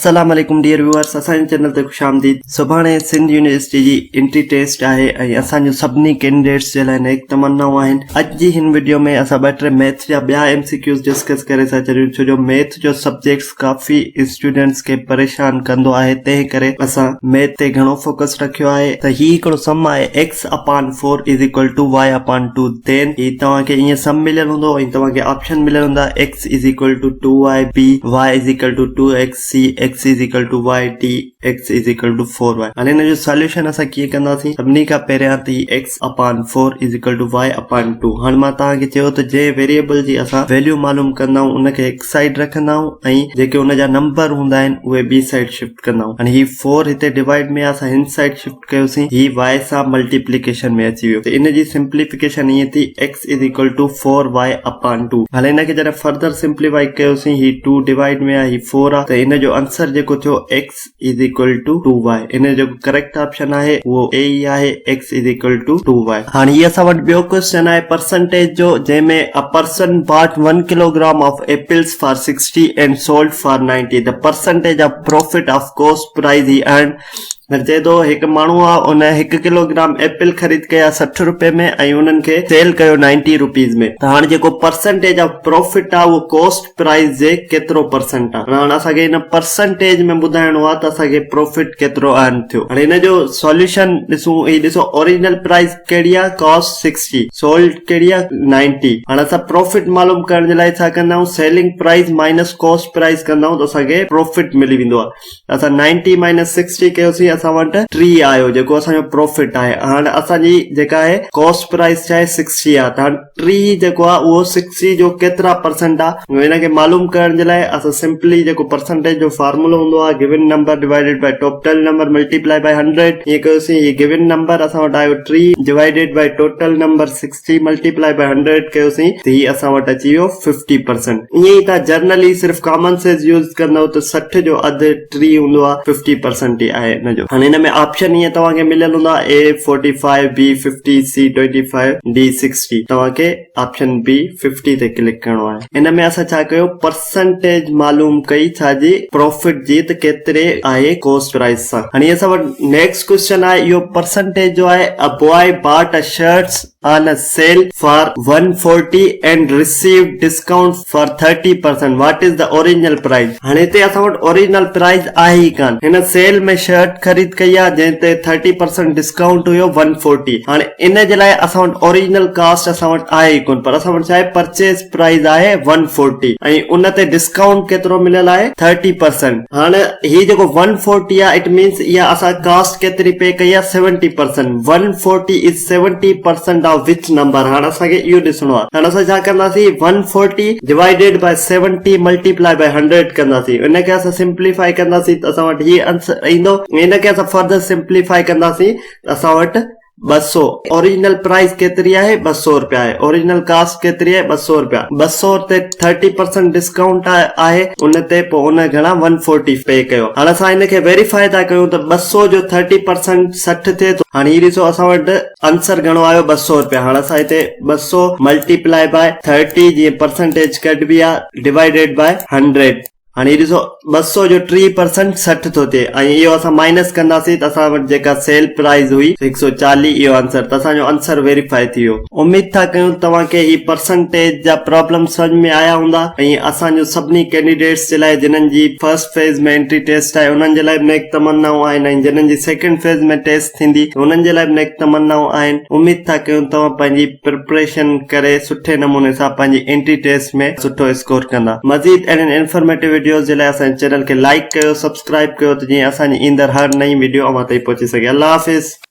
السلام عليڪم dear viewers اسان جي چينل تي خوش آمديد سڀاڻي سنڌ يونيورسٽي جي انٽري ٽيسٽ آهي ۽ اسان جون سڀني ڪينڊيڊيٽس جي لاء نيڪ تمنائون آهن اڄ جي هن وڊيو ۾ اسان ٻه ٽي ميٿ جا ٻيا ايم سي ڪيوز ڊسڪس ڪري ٿا ڇڏيون ڇو جو ميٿ جو سبجيڪٽس ڪافي اسٽوڊنٽس کي پريشان ڪندو آهي تنهن ڪري اسان ميٿ تي گهڻو فوڪس رکيو آهي ته هي هڪڙو سم آهي X upon four is equal to Y upon two then هي توهان کي ائين سم مليل هوندو ۽ توهان کي آپشن مليل هوندا X is equal to two Y B Y is equal to two X C X is equal to Y D X is equal to four Y هاڻي هن جو ساليوشن اسان ڪيئن ڪنداسين سڀني کان پهريان ته هي X upon four is equal to Y upon two هاڻي مان توهان کي چيو ته جنهن ويريبل جي اسان ويليو معلوم ڪندا آهيون ان کي هڪ سائيڊ رکندا آهيون ۽ جيڪي ان جا نمبر هوندا آهن اهي ٻي سائيڊ شفٽ ڪندا آهيون هاڻي هي فور هتي ڊوائيڊ ۾ آهي اسان هن سائيڊ شفٽ ڪيوسين هي y سان ملٽيپليڪيشن ۾ اچي ويو ته ان جي سمپليفڪيشن ائين ٿي x is equal to four y upon two هاڻي ان کي جڏهن فردر سمپليفائي ڪيوسين هي ٽو ڊوائيڊ ۾ آهي هي فور آهي ته ان جو آنسر جيڪو ٿيو x is equal to two y ان جو جيڪو ڪريڪٽ آپشن آهي اهو اي ئي آهي x is equal to two y. هاڻي هي اسان وٽ ٻيو ڪوئسچن آهي پرسنٽيج جو جنهن ۾ a person bought one kilogram of apples for sixty and sold for ninety the percentage of profit of cost price he earned وري چئي ٿو هڪ ماڻهو آ ان هڪ ڪلو گرام ايپل خريد ڪيا 60 روپيه ۾ ۽ انهن کي سيل ڪيو 90 روپيز ۾ ته هاڻ جيڪو پرسنٽيج آف پروفٽ آ اهو ڪوسٽ پرائز جي ڪيترو پرسنٽ آ هاڻ اسان کي ان پرسنٽيج ۾ ٻڌائڻو آ ته اسان کي پروفٽ ڪيترو ارن ٿيو هاڻي ان جو سوليوشن ڏسون هي ڏسو اوريجنل پرائز ڪهڙي آ ڪاسٽ 60 سولڊ ڪهڙي آ 90 هاڻ اسان پروفٽ معلوم ڪرڻ جي لاء ڇا ڪندا آهيون selling price minus cost price ڪندا آهيون ته اسان کي پروفٽ ملي ويندو آ اسان نائنٽي مائنس سڪسٽي ڪيوسين اسان وٽ 30 آيو جيڪو اسان جو پروفٽ آهي هاڻ اسان جي جيڪا آهي ڪاسٽ پرائس ڇا آهي سڪسٽي آهي ته هاڻ 30 جيڪو آهي اهو سڪسٽي جو ڪيترا پرسنٽ آهي ان کي معلوم ڪرڻ جي لاء اسان سمپلي جيڪو پرسنٽيج جو فارمولو هوندو آهي given number divided by total number multiply by hundred ائين ڪيوسين هي گيون نمبر اسان وٽ آيو 30 divided by total number sixty multiply by hundred ڪيوسين ته هي اسان وٽ اچي ويو ففٽي پرسنٽ ائين ئي تان جرنلي صرف ڪامن سينس يوز ڪندو ته 60 جو اڌ 30 هوندو آهي ففٽي پرسنٽ ئي آهي ان جو هاڻي هن ۾ آپشن ائين توهان کي مليل هوندا A forty five B fifty C twenty five D sixty توهان کي آپشن بي ففٽي تي ڪلڪ ڪرڻو آهي ان ۾ اسان ڇا ڪيو پرسنٽيج معلوم ڪئي ڇا جي پروفٽ جي ته ڪيتري آهي ڪوسٽ پرائس سان هاڻي اسان وٽ نيڪسٽ ڪوئسچن آهي اهو پرسنٽيج جو آهي a boy bought a shirts on a sale for one forty and received discount for thirty percent what is the original price هاڻي هتي اسان وٽ اوريجنل پرائز آهي ئي ڪانه هن سيل ۾ شرٽ خريد ڪئي آهي جنهن تي ٿرٽي پرسنٽ ڊسڪائونٽ هيو ون فورٽي هاڻي ان جي لاء اسان وٽ اوريجنل ڪاسٽ اسان وٽ آهي ئي ڪونه پر اسان وٽ ڇا آهي پرچيز پرائز آهي ون فورٽي ۽ ان تي ڊسڪائونٽ ڪيترو مليل آهي ٿرٽي پرسنٽ هاڻ هي جيڪو ون فورٽي آهي it means اها اسان ڪاسٽ ڪيتري پي ڪئي آهي seventy percent one forty is seventy percent of which number هاڻ اسان کي اهو ڏسڻو آهي هاڻ اسان ڇا ڪنداسين one forty divided by seventy multiply by hundred ڪنداسين ان کي اسان سمپليفائي ڪنداسين ته اسان وٽ هي آنسر ايندو ان کي اسان فردر سمپليفائي ڪنداسين ته اسان وٽ 200 اوريجنل پرائز ڪيتري آهي 200 رپيا آهي اوريجنل ڪاسٽ ڪيتري آهي 200 رپيا 200 تي 30% ڊسڪائونٽ آهي ان تي پوء ان گهڻا 140 پي ڪيو هاڻ اسان ان کي ويريفائي ٿا ڪيون ته 200 جو 30% 60 ٿئي ٿو هاڻي هي ڏسو اسان وٽ آنسر گهڻو آيو 200 رپيا هاڻ اسان هتي 200 ملٽيپلائي باء 30 جيئن پرسنٽيج ڪڍبي آهي ڊوائيڊيڊ باء 100 هاڻي هي ڏسو 200 جو 30 پرسنٽ 60 ٿو ٿئي ۽ اهو اسان مائنس ڪنداسين ته اسان وٽ جيڪا سيل پرائز هئي 140 اهو آنسر ته اسان جو آنسر ويريفائي ٿي ويو. اميد ٿا ڪيون توهان کي هي پرسنٽيج جا پرابلم سمجهه ۾ آيا هوندا ۽ اسان جو سڀني ڪينڊيڊيٽس جي لاء جنھن جي فرسٽ فيز ۾ انٽري ٽيسٽ آهي انهن جي لاء به نيڪ تمنائون آهن ۽ جنھن جي سيڪنڊ فيز ۾ ٽيسٽ ٿيندي انهن جي لاء به نيڪ تمنائون آهن اميد ٿا ڪيون توهان پنهنجي پرپريشن ڪري سٺي نموني سان پنهنجي انٽري ٽيسٽ ۾ سٺو اسڪور ڪندا. مزيد اهڙين انفارميٽو وڊيوز جي لاء اسان جي چينل کي لائيڪ ڪيو سبسڪرائيب ڪيو ته جيئن اسان جي ايندڙ هر نئين وڊيو اوهان تائين پهچي سگهي. الله حافظ.